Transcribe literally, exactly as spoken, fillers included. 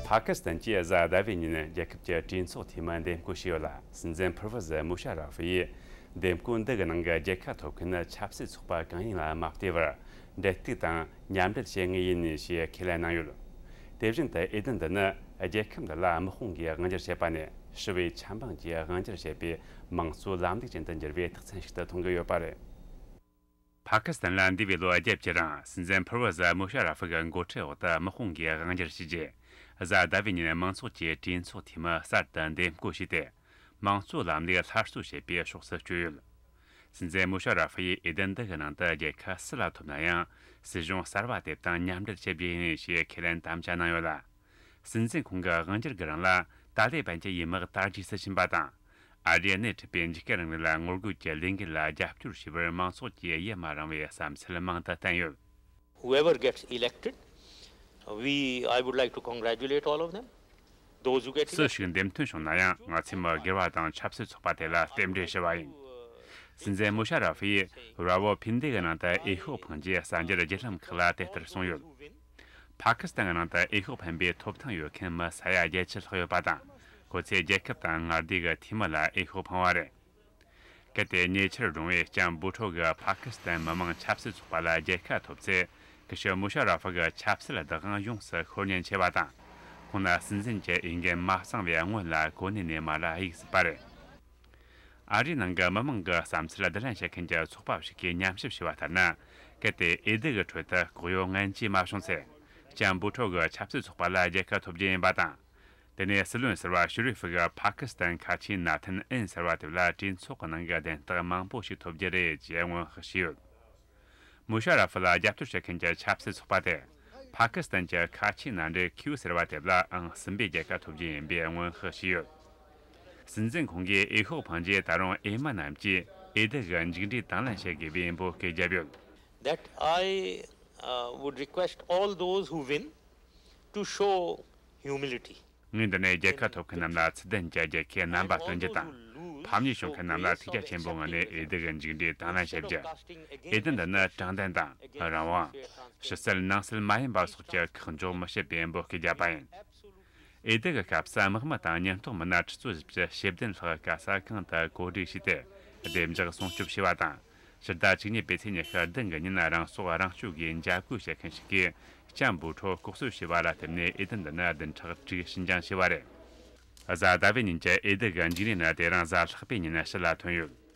ཕ་ཁི་སི་ཐན་གྱིས་གཟའ་ཟླ་བའི་ཉིན་རྒྱལ་ཁབ་ཀྱི་གྲོས་ཚོགས་འཐུས་མི་འདེམས་བསྐོ་བྱས་ཡོད་ལ། སྲིད་འཛིན་ཕུར་བུ་ཟི་མུ་ཤ་ར་ཧྥི་ཡིས་འདེམས་བསྐོ་འདི་གི་ནང་གི་རྒྱལ་ཁ་ཐོབ་མཁན་ནི་ཆབ་སྲིད་ཚོགས་པ་གང་ཡིན་ལ་མ་ལྟོས་པར། འབྲེལ་གཏུག་དང་མཉམ་འབྲེལ་བྱེད་ངེས་ཡིན་ཞེས་ཁས་ལེན་གནང་ཡོད། དེ་བཞིན་དུ་འོས་བསྡུ་འདི་ནི་རྒྱལ་ཁབ་འདི་ལ་དམག་དཔུང་གིས་དབང་སྒྱུར་བྱེད་པ་ནས་ཞི་བའི་ཆབ་འབངས་ཀྱིས་དབང་སྒྱུར་བྱེད་པའི་དམངས་གཙོའི་ལམ་ལུགས་ཅན་དུ་འགྱུར་བའི་རྟགས་མཚན་ཞིག་ཏུ་མཐོང་གི་ཡོད་པ་རེད། ཕ་ཁི་སི་ཐན་ལ་འདས་པའི་ལོ་བརྒྱད་ཀྱི་རིང་སྲིད་འཛིན་ཕུར་བུ་ཟི་མུ་ཤ་ར་ཧྥི་གི་འགོ་ཁྲིད་འོག་ཏུ་དམག་དཔུང་གིས་དབང་སྒྱུར་བྱས་རྗེས། གཟའ་ཟླ་བའི་ཉིན་མང་ཚོགས་ཀྱིས་གྲོས་ཚོགས་འཐུས་མི་གསར་དུ་འདེམས་བསྐོ་བྱས་ཏེ། དམངས་གཙོའི་ལམ་ལུགས་སླར་གསོ་བྱེད་པའི་ཕྱོགས་སུ་བསྐྱོད་ཡོད། སྲིད་འཛིན་མུ་ཤ་ར་ཧྥི་ཡིས་འོས་བསྡུ་འདི་གི་ནང་དུ་རྒྱལ་ཁ་སུ་ལ་ཐོབ་ན་ཡང་། སྲིད་གཞུང་གསར་བ་དེབ་དང་མཉམ་འབྲེལ་བྱེད་རྒྱུ་ཡིན་ཞེས་ཁས་ལེན་དམ་བཅའ་གནང་ཡོད་ལ། སྲིད་འཛིན་ཁོང་གི་དབང་སྒྱུར་གྱི་རིང་ལ་ཏཱ་ལེ་བན་གྱི་ཡུལ་དམག་དར་རྒྱས་སུ་ཕྱིན་པ་དང་། ཨ་རིའི་སྣེ་ཁྲིད་པའི་འཇིགས་སྐུལ་རིང་ལུགས་ལ་ངོ་རྒོལ་གྱི་ལས་འགུལ་ལ་རྒྱབ་སྐྱོར་བྱས་པར་མང་ཚོགས་ཀྱིས་ཡིད་མ་རངས་པའི་བསམ་ཚུལ་མང་དུ་བསྟན་ཡོད། Whoever gets elected, we, I would like to congratulate all of them. Those who get elected. སུ་ཞིག་འདེམས་ཐོན་བྱུང་ན་ཡང་ང་ཚོས་མི་སྒེར་བ་དང་ཆབ་སྲིད་ཚོགས་པ་དེ་ལ་རྟེན་འབྲེལ་ཞུ་བ་ཡིན། སྲིད་འཛིན་མུ་ཤ་ར་ཧྥི་ཡིས་ར་ཝོ་ཕིན་དེ་གི་ནང་དུ་འོས་ཤོག་འཕངས་རྗེས་གསར་འགྱུར་བརྒྱུད་ལམ་ཁག་ལ་དེ་ལྟར་གསུངས་ཡོད། ཕ་ཁི་སི་ཐན་གི་ནང་དུ་འོས་ཤོག་འཕེན་པའི་ཐོབ་ཐང་ཡོད་མཁན་མི་ས་ཡ་བརྒྱད་ཅུ་ལྷག་ཡོད་པ་དང་། ཁོ་ཚོས་རྒྱལ་ཁབ་དང་མངའ་སྡེ་གི་འཐུས་མི་ལ་འོས་ཤོག་འཕངས་པ་རེད། གལ་ཏེ་ཉེ་ཆར་བགྲོངས་པའི་ལྕམ་བུ་ཁྲོ་གིས་ཕ་ཁི་སི་ཐན་མི་དམངས་ཆབ་སྲིད་ཚོགས་པ་ལ་རྒྱལ་ཁ་ཐོབ་ཚེ། སྐུ་ཞབས་མུ་ཤ་ར་ཧྥི་གི་ཆབ་སྲིད་བདག་དབང་ཡོངས་སུ་ཤོར་ཉེན་ཆེ་བ་དང་། ཁོང་ན་སྲིད་འཛིན་གྱི་འོས་འགན་མ་གཙང་བའི་སྔོན་ལ་གོ་གནས་ནས་མར་ལ་གཡུག་སྲིད་པ་རེད། ཨ་རིའི་ནང་གི་མི་མང་གི་བསམ་ཚུལ་བསྡུ་ལེན་བྱེད་མཁན་གྱི་ཚོགས་པ་ཞིག་གིས་ཉམས་ཞིབ་བྱས་པ་ལྟར་ན། གལ་ཏེ་འོས་བསྡུ་གི་ཁྲོད་དུ་ལྐོག་གཡོ་ངན་ཇུས་མ་བྱུང་ཚེ། ལྕམ་བུ་ཁྲོ་གི་ཆབ་སྲིད་ཚོགས་པ་ལ་རྒྱལ་ཁ་ཐོབ་རྒྱུ་ཡིན་པ་དང་། དེ་ནས་སྲིད་བློན་ཟུར་པ་ཤུ་རི་ཧྥི་གིས་ཕ་ཁི་སི་ཐན་ཁ་ཆེའི་མནའ་མཐུན་ཨིན་ཟེར་བ་དེ་ལ་གྲོས་ཚོགས་ཀྱི་ནང་གི་བདེན་རྟགས་མང་པོ་ཞིག་ཐོབ་རྒྱུ་རེད་ཅེས་སྔོན་དཔག་བྱས་ཡོད། མུ་ཤ་ར་ཧྥི་ལ་རྒྱབ་སྐྱོར་བྱེད་མཁན་གྱི་ཆབ་སྲིད་ཚོགས་པ་དེ། ཕ་ཁི་སི་ཐན་གྱི་ཁ་ཆེའི་མནའ་འབྲེལ་ཁིའུ་ཟེར་བ་དེ་ལ་ཨང་གསུམ་པའི་རྒྱལ་ཁ་ཐོབ་རྒྱུ་ཡིན་པའི་སྔོན་དཔག་བྱས་ཡོད། སྲིད་འཛིན་ཁོང་གིས་འོས་ཤོག་འཕངས་རྗེས་ད་རུང་འོས་མི་རྣམས་ཀྱིས་འོས་བསྡུ་གི་མཇུག་འབྲས་དང་ལེན་བྱེད་དགོས་པའི་འབོད་སྐུལ་བརྒྱབ་ཡོད། That I, uh, would request all those who win to show humility. ངས་འདི་ནས་རྒྱལ་ཁ་ཐོབ་མཁན་རྣམས་ལ་ཚུལ་ལྡན་གྱི་རྒྱལ་ཁའི་རྣམ་པ་སྟོན་རྒྱུ་དང་། ཕམ་ཉེས་བྱུང་མཁན་རྣམས་ལ་ཐུགས་རྒྱ་ཆེན་པོའི་ངང་ནས་འོས་བསྡུ་གི་མཇུག་འབྲས་དང་ལེན་བྱེད་རྒྱུ། འོས་བསྡུ་འདི་ནི་དྲང་བདེན་དང་རང་དབང་། ཕྱི་གསལ་ནང་གསལ་མ་ཡིན་པ་སོགས་ཀྱི་ཁག་འཇོག་མི་བྱེད་པའི་འབོད་སྐུལ་བརྒྱབ་པ་ཡིན། འོས་བསྡུ་གི་སྐབས་སུ་དམག་མི་དང་ཉེན་རྟོག་མི་སྣ་ཁྲི་ཚོ་བཞི་བཅུ་ཞེ་བདུན་ལྷག་ག་ས་གང་དུ་གོ་སྒྲིག་བྱས་ཏེ། བདེ་འཇགས་སྲུང་སྐྱོབ་བྱས་པ་དང་། ཕྱི་ཟླ་བཅུ་གཉིས་པའི་ཚེས་ཉི་ཤུ་བདུན་གྱི་ཉིན་རང་སྲོག་རང་གཅོད་ཀྱིས་འཇབ་རྒོལ་བྱེད་མཁན་ཞིག་གིས་ལྕམ་བུ་ཁྲོ་ལྐོག་གསོད་བྱས་པ་ལ་བརྟེན་ནས་འོས་བསྡུ་འདི་ནི་བདུན་ཕྲག་དྲུག་ཕྱིན་འགྱངས་བྱས་པ་རེད། གཟའ་ཟླ་བའི་ཉིན་གྱི་འོས་བསྡུ་གི་མཇུག་འབྲས་ནི་དེ་རིང་གཟའ་ལྷག་པའི་ཉིན་ཕྱི་ལ་ཐོན་ཡོད།